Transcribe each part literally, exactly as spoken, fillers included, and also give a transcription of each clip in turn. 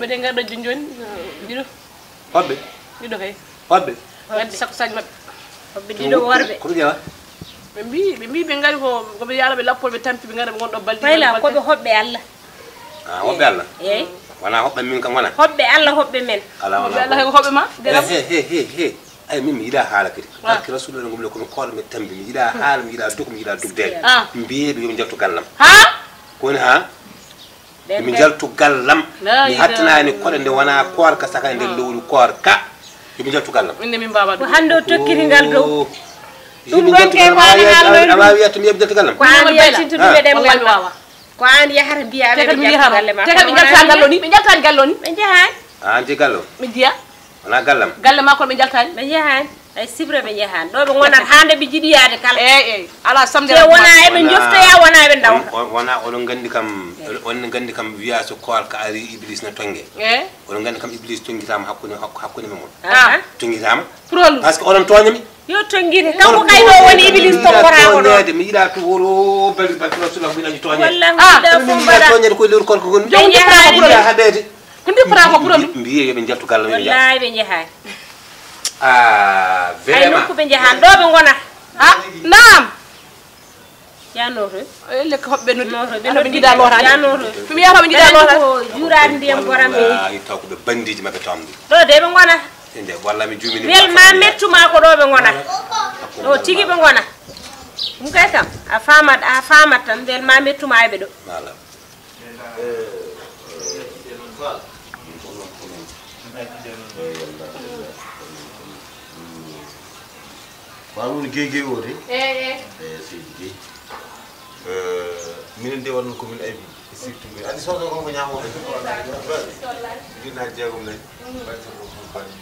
Ɓe de ngarɗo joni joni, ɗiɗo. Hoɓɓe? Ɗiɗo kay. Hoɓɓe? Ngaddi sakko saji maɓɓe. Hoɓɓe ɗiɗo worɓe. Ko ɓe ƴewa? Ɓe mbi, ɓe mbi ɓe ngari ko, ko ɓe yaala ɓe lappol ɓe tampi ɓe ngara ɓe gonɗo balɗe. Fayla, ko ɓe hoɓɓe Allah. Ah, hoɓɓe Allah? Eyi. Wona hoɓɓe min kam wona? Hoɓɓe Allah, hoɓɓe men. Ala wona. Hoɓɓe Allah ko hoɓɓe ma? He, he, he, he. Ay, min mi yiɗa haala kadi. Ah. Barke Rasulullah, ngomle ko mi koɗo mi tambi. Mi yiɗa haala, mi yiɗa duk, mi yiɗa duk de. Ah. Mbiyeɓe yo mi jaltu gallam. Ha? Ko woni ha? Ɓe mi jaltu gallam. Mi hattanani koɗo nde wona koorka saka e nder lewru koorka. Yo mi jaltu gallam. Min de min mbawa ɗum. Ko hande o tokkiri ngal dow. Oh. Ɗum ɗon kay ko an haalnoy ɗum. A wawi yiyat mi yeɓi jaltu gallam. Ko an yaltinta ɗum e ɗemngal ma. Ko an yahata mbiya ɓe ɓe jaltu galle ma. Te kadi ɓe jalta gallo ni, ɓe jaltani gallo ni. Ɓe jahan. A anti gallo? Ɓe jiya. Wona gallam. Galle ma kono ɓe jaltani. Ɓe jahan. Ay sibra ɓe jahan. Ɗo ɓe gonata hande ɓe jiɗi yaade kala. Eyi, eyi. Ala samde. Te wona eɓe joftoya, wona eɓe ndawa. On, on, wona oɗon gandi kam, on gandi kam wiya so koorka ari Iblis na tonge. Eyi. Oɗon gandi kam Iblis tongitama hakkunde, hakku-, hakkunde men mon. Ah. Tongitama. Pour lui. Parce que oɗon tooña mi. Yo tongite. Kanko kay ɗo woni Iblis tongora ko ɗo. Mi yiɗa to woro bari bari Rasulullah mi yiɗa tooña. Wallahi. Ah. Mi yiɗa tooña ko lewru koorka gon. Jom jahaade. Haɓede. Ko ndi fota ko pour lui. Mbiye yo ɓe jaltu galle men. Wallahi ɓe jahaade. Ah, vraiment. Ay nokku ɓe jahan ɗo ɓe gona. Ah, naam. Yanoto. Eh, lekka hoɓɓe noddi. Noto, ɓe noddi. Jiɗa looraade. Yanoto. Mi yiyata ɓe jiɗa looraade. Ko juuraade ndiyam goram ɓe. Wallahi, taw ko ɓe bandiji maɓɓe tawamɗi. Ɗo de ɓe gona. Inde, walla mi juumini. Wel ma mettuma ko ɗo ɓe gona. Ɗo tigi ɓe gona. Ɗum kay kam, a famat, a famat tan, wel ma mettuma e ɓe ɗo. Voilà. Ko an woni Guèye Guèye o de? Eyi, eyi. Eyi, seydi Guèye. Eh, minen de wonno ko min aybi, surtout min. Andi soso kon ko ñamoɓe. Ujunnaji jeegom nayi. Mbaɗi tan ko ɗum mbaɗi.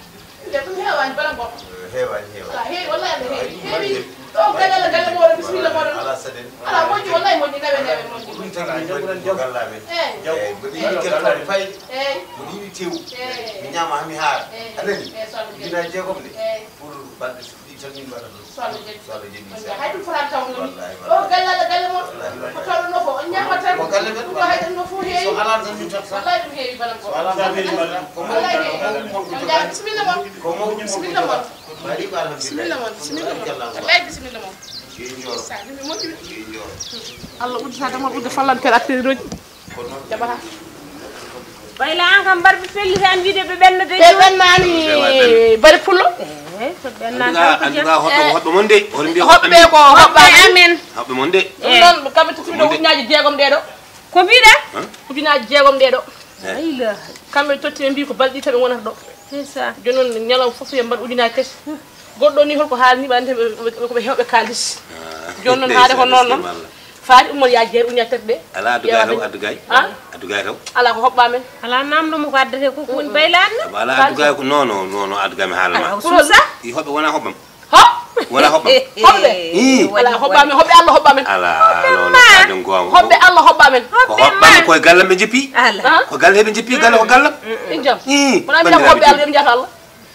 Nde ɗum heewani bala goɗɗo. Eh, heewani, heewani. Ala, heewi, wallahi no heewi. Heewi. Ɗo galle, ala galle moɗon, bisimilla moɗon. Ala saɗen. Ala moƴƴi, wallahi moƴƴi, nawe, nawe moƴƴi. Ko ɗum tagi min mbaɗi ɗum ko galle amen. Eyi. Eyi, mboɗo yiɗi jaltorde fayi. Eyi. Mboɗo yiɗi tew. Eyi. Mi ñaama haa mi haara. Eyi. A nani? Eyi, soxna Guèye. Ujunnaji jeegom de. Eyi. Pour balɗe ɗi tan min mbaɗa ɗum. So Allah jaɓi. So Allah jaɓi, inchallah. Hay ɗum fotaani tawde ɗum. Wallahi, wallahi. Ɗo galle, ala galle mon. Wallahi, wallahi. Ko tawɗo nofo, on ñaamata. Ko galle men. Ɗum ɗo hay ɗum nofo heewi. So alaa tan min totta. Wallahi ɗum heewi bala ko. So alaa tan min mbaɗa ɗum. Ko mawɗum, wallahi ko mawɗum mon ko jogaani. Bisimilla mon. Ko mawɗum mon ko jogaani. Bisimilla mon. Mbaɗi ko alhamdulillah. Bisimilla mon, bisimilla mon. Wallahi bisimilla mon. Yo njooro. Sa ɗum e moƴƴude. Yo njooro. Allah udditata mon udde fallanteeɗe atteeɗooji. Jaɓata. Bayla an kam mbar ɓe pelli tan wiide ɓe ɓenna de. Ɓe ɓennaani bari pullo. Eh, ɓe ɓennaani. En tout cas, en tout cas, hoɓɓe ko hoɓɓe mon de. Hoɓɓe mbiya hoɓɓe ko hoɓɓe amen. Hoɓɓe mon de. Ɗum noon kamɓe tottumi ɗo ujunaaji jeegom ɗee ɗo. Ko mbiɗa? Ujunaaji jeegom ɗee ɗo. Ayla. Kamɓe totti ɓe mbi ko balɗe tati ɓe ngonata ɗo. C'est ça. Jooni noon ñalawma fof yo mbaɗ ujunaaji tati. Goɗɗo ni holko haalni ɓe ande ɓe, ɓe, ɓe ko ɓe heewɓe kaalis. Ah. Jooni noon haade ko noon noon. Faati ummor yaa jeer uña tati ɓe. Ala addu gay taw, addu gay. Ah? Addu gay taw. Ala ko hoɓɓa men. Ala namdo mo ko addete ko ko woni baylaade. Ala addu gay ko non non non non addu gay mi haala ma. Ala ko suusa. I hoɓɓe wona hoɓɓam. Ho? Wona hoɓɓam. Hoɓɓe. Ii. Ala hoɓɓa men, hoɓɓe Allah hoɓɓa men. Ala non non ɗum goonga. Hoɓɓe Allah hoɓɓa men. Ko hoɓɓam ko e gallam ɓe jippi. Ala. Ko galle ɓe jippi galle ko gallam. Injam. Ii. Wona mi hoɓɓe Allah ɓe jata Allah.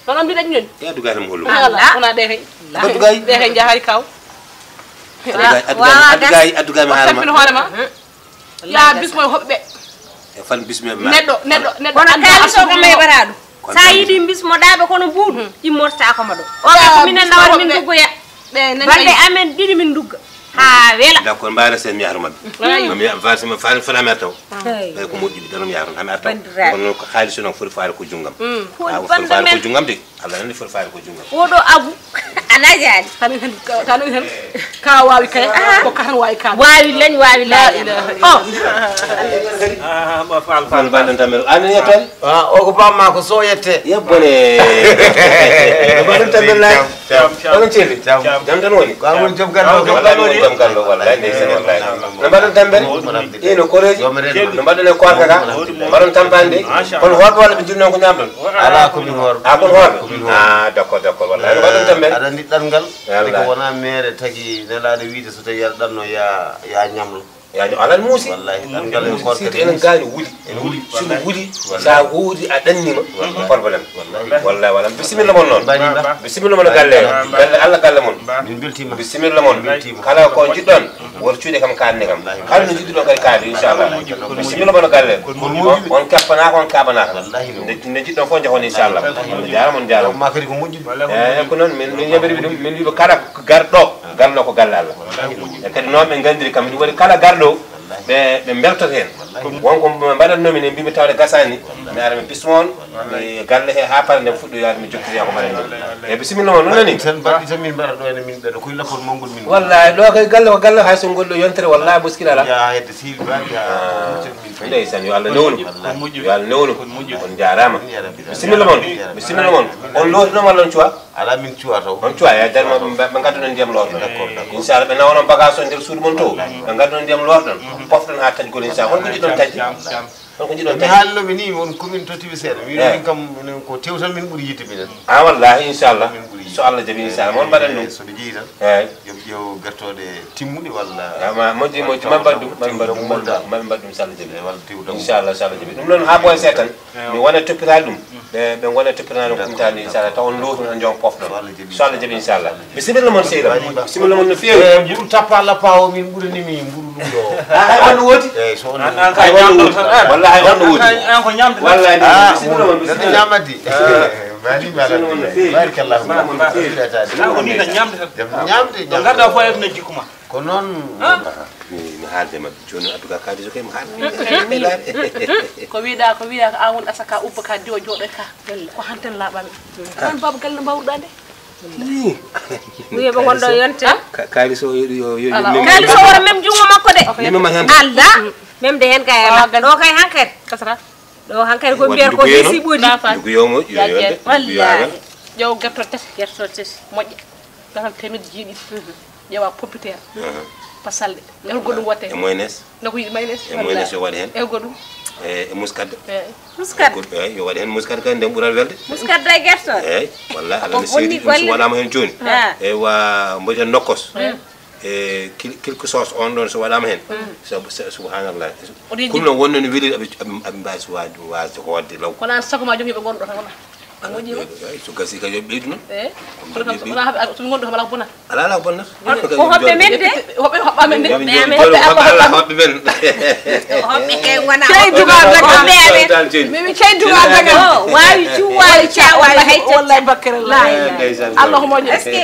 Kono mbiɗa ñoni. E addu gay tan mo hollu. Ala, wona ɗe kay. Addu gay. Ɗe kay jahari kaw. Addu gay, addu gay, addu gay, addu gay mi haala ma. Tampin hoore ma. Ya bismo e hoɓɓe. E fan bismo e ma. Neɗɗo, neɗɗo, neɗɗo. Kono kalis o ko meɓata ɗum. Sa yiɗi bismo ɗaɓe kono mbuɗu, immorta ko ma ɗo. O ga ko minen nawata min duggoya. Balɗe amen ɗiɗi min dugga. Ha wela. D'accord, mbaara sen mi yahruma. Mami varse ma fani fana mi artaw. Ay ko moƴƴi dano mi yahruma, mi artaw. Bandiraɓe. Kono noon ko haalis noon foti faade ko junngam. Ko foti faade ko junngam de. Allah nani foti faade ko junngam. Oɗo agu. Alaaji Ali. Tan hen, tan hen. Ka wawi kay. Ko kan wawi ka. Wawi lañ, wawi lañ. Oh. Ah, ba fal fal. Fal baɗen tamel. Ani yettani? Ah, o ko bamma ko so yette. Yebbone. Baɗen tamel lay. Jam, jam. Onon ceeli? Jam. Jam tan woni? Ko an woni joom galle o? Joom galle woni? Joom galle o, wallahi, ndeysaan, wallahi. No mbaɗon tampere? Ino koreeji? No mbaɗon e koorka ka? Mbaɗon tampande? Kono hoorɓe walla ɓe njulli noon ko ñaamɗon? Alaa ko min hoorɓe. Ah, kono hoorɓe? Ko min hoorɓe. Ah, d'accord, d'accord, wallahi. No mbaɗon tampere? Aɗa anndi ɗanngal? Wallahi. Ko wonaa meere tagi nelaaɗo wiide so tawii aɗa ɗanno ya, ya ñamlo. Yani alal muusi. Wallahi, ɗan galle ko sirte enen gaani wuli. Ene wuli. Sino wuli, sa wuuri a ɗannima, problème. Wallahi. Wallahi, wallahi. Bisimilla mon noon. Bisimilla mon galle. Galle Allah, galle mon. Min beltima. Bisimilla mon. Kala ko jiɗɗon, wor cuuɗe kam kaanne kam. Kala no jiɗɗon kadi kaali, inchallah. Bisimilla mon galle. On kappanaaka, on kaɓanaaka. Nde, nde jiɗɗon fof jahon, inchallah. On jaarama, on jaarama. Ma kadi ko moƴƴi. Eyi, ko noon, min, min yamiri ɗum, min wiɓe kala garɗo, garno ko galle Allah. E kadi noon ɓe nganndiri kam, ɗum waɗi kala garɗo, ɓe, ɓe mbeltoto heen. Won ko mbaɗatnoomi ne, mbimi tawde gasaani, mi ara mi bismo on, mi galle he haa para nde mi fuɗɗoyaade, mi jokkitoya ko mbaɗatnoomi. E bisimilla ma, noon nani? Tan mbaɗɗi tan min mbaɗa ɗo ene min ɓeɗo koye lappol mawngol min. Wallahi, ɗo kay galle ko galle, hay so ngol ɗo yontere, wallahi, muskil alaa. Ya hedde sehil ba, ya. Ndeysaan, yo Allah newnu. Yo Allah newnu. On jaaraama. Bisimilla mon, bisimilla mon. On lootinooma, on cuwa? Alaa, min cuwa taw. On cuwa, ya darma ɓe, ɓe ngadduno ndiyam loorɗon. D'accord, d'accord. Inchallah, ɓe nawa noon bagage o nder suudu mon to. Ɓe ngadduno ndiyam loorɗon. Pofɗon haa taƴgol, inchallah. Hol ko jiɗɗon taƴde? Hol ko jiɗɗon taƴde? Mi haalinoɓe ni, won commune tottiɓe seeɗa. Mi wino min kam, minen ko tew tan min ɓuri yiɗde minen. Ah, wallahi, inchallah. Min ɓuri yiɗde. So Allah jaɓi, inchallah. Mon mbaɗan ɗum. Eh, so ɓe jeyi tan, eeyi, yo ɓe ƴeew gertooɗe timmuɗe walla. Ah, ma, moƴƴi, moƴƴi, ma mbaɗ ɗum, ma mbaɗ ɗum, ma mbaɗ ɗum, so Allah jaɓi. Eeyi, walla tew dammugal. Inchallah, so Allah jaɓi. Ɗum noon haa boya seeɗa tan. Mi wona toppitaade ɗum. Ɓe, ɓe ngona toppitaade ɗum kumtaani, inchallah. Taw on lootu tan, jom pofɗon. So Allah jaɓi, inchallah. Bisimilla mon, seydi am. Bisimilla mon no feewi. Eh, mburu tappa lappa o, min ɓurani mi mburu ɗum ɗo. Ah, hay on no woodi? Eh, so on no woodi. An, an kay ñamɗo tan. Wallahi, hay on no woodi. An, an ko ñamde tan. Wallahi, bisimilla mon, bisimilla. Neɗɗo ñamadi. Bisimilla. Eh, mani, mani. Bisimilla mon no feewi. Barakallahu. Bisimilla mon no feewi. An ko ni tan ñamde tan. Ñamde, ñamde. Ngarda fof e jikku ma. Ko noon. Mi, mi haalde maɓɓe jooni, en tout cas, kaaliso kay mi haalde. Ko wiɗa, ko wiɗa, ko an woni asaka ubba ka diwa jooɗo ka. Ko hanten laaɓaɓe. An baba galle mbawruɗa nde? Ni. Wiye ɓe gonɗo yonte. Ka-, kaaliso yo, yo, yo, yo, alaa, mem-, kaaliso wara mem junngo makko de. Mem ma hen. Alda. Mem de hen kay. Ah, ala. Ɗo kay hankadi. Kasra. Ɗo hankadi ko mbiyata ko hesi ɓoodi. Dugu yomo, yo, yo, yo, yo, yo. Wallahi. Ƴeew gertoɗe tati. Gertoɗe tati. Moƴƴa. Gasal teemedde jeeɗiɗi. Ƴeewa pompiteer. Aha. Pasalɗe. Ngal goɗɗum watte. E mayonnaise. Nako yiɗi mayonnaise. E mayonnaise yo waɗ heen. E goɗɗum. E, e muscade. E muscade. E goɗɗum, eyi, yo waɗ heen muscade kay, nden ɓural welde. Muscade e gertoɗe. Eyi, walla Allah ne seedi ɗum, so waɗaama heen jooni. Ah. Ewa, mboyten nokkos. Mm. E kil-, kilko sauce on ɗon so waɗaama heen. Mm. So, so, subhanallah. Ɗum noon wonno no weli, aɓe, aɓe, aɓe mbaawi so waasde, waasde ko waɗde law. Kono an sago ma joom yoɓe ngonɗo tan wona. Moƴƴi. Eyi, so gasi kay yo ɓeydu noon. Eyi. Kono kam so wonaa, so ɓe ngonɗo kam alaa ko bonata. Alaa, alaa ko bonnata. Ko hoɓɓe men de. Hoɓɓe, hoɓɓe men de. Yo mi jooɗo, yo mi jooɗo, ko Allah hoɓɓe men. Hoɓɓe kay ngona. Cey duga daga. Hoɓɓe amen. Mimi cey duga daga. Oh, waawi cu, waawi ca, waawi hay ca. Wallahi bakkere. Ndeysaan. Allah ko moƴƴo. Est-ce que